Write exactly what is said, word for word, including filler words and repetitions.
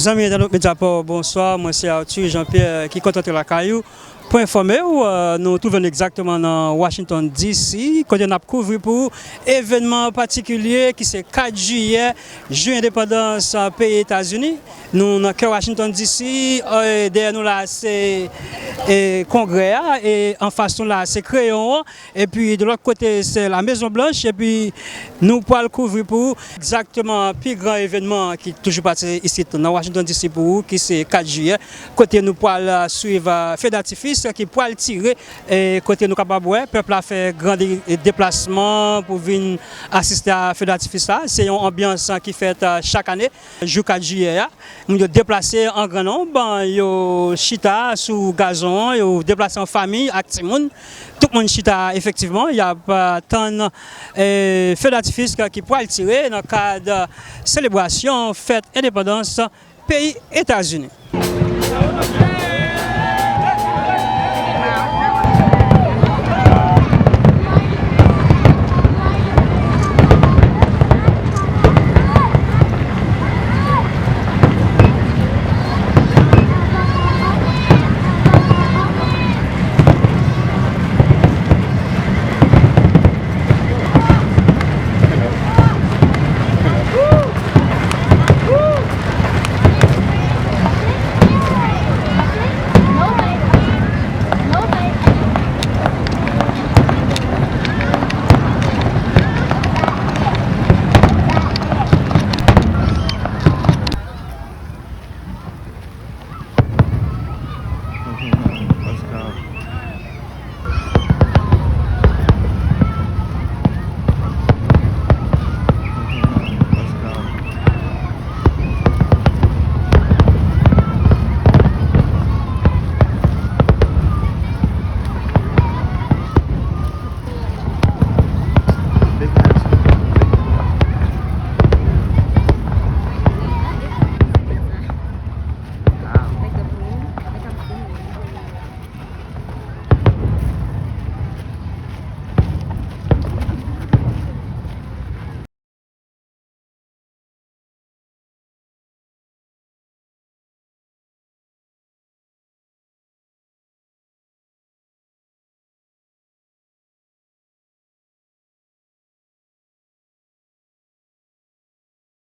Zanmi entènot Mediaport, bonswa. Mwen se Arthur Jean-Pierre ki kontan antre lakay ou pou enfòme w. Euh, nou twouve n egzakteman nan Washington D C, kote n ap kouvri pou ou evènman patikilye ki se kat jiyè, jou endepandans, euh, peyi Etazini. Nou nan kè Washington D C, euh, dèyè nou la se, euh, Kongrè a, e anfas nou la se Kreyon an. Epi de lòt kote se la Mezon Blanch, epi nou pral kouvri pou ou egzakteman pi gran evènman ki toujou pase isit nan Washington D C pou ou, ki se kat jiyè, kote nou pral, euh, swiv, euh, fe datifis ki pral tire, e kote nou kapab wè pèp la fè gran de-, deplasman pou vin asiste a fe datifis la. Se yon anbyans ki fèt, euh, chak ane, jou kat jiyè a. Moun yo deplase an gran nonb, yo chita sou gazon an, yo deplase an fanmi ak timoun. Tout moun chita efektivman, y ap, euh, tann, euh, fe datifis ki pral tire nan kad selebrasyon fèt endepandans peyi Etazini.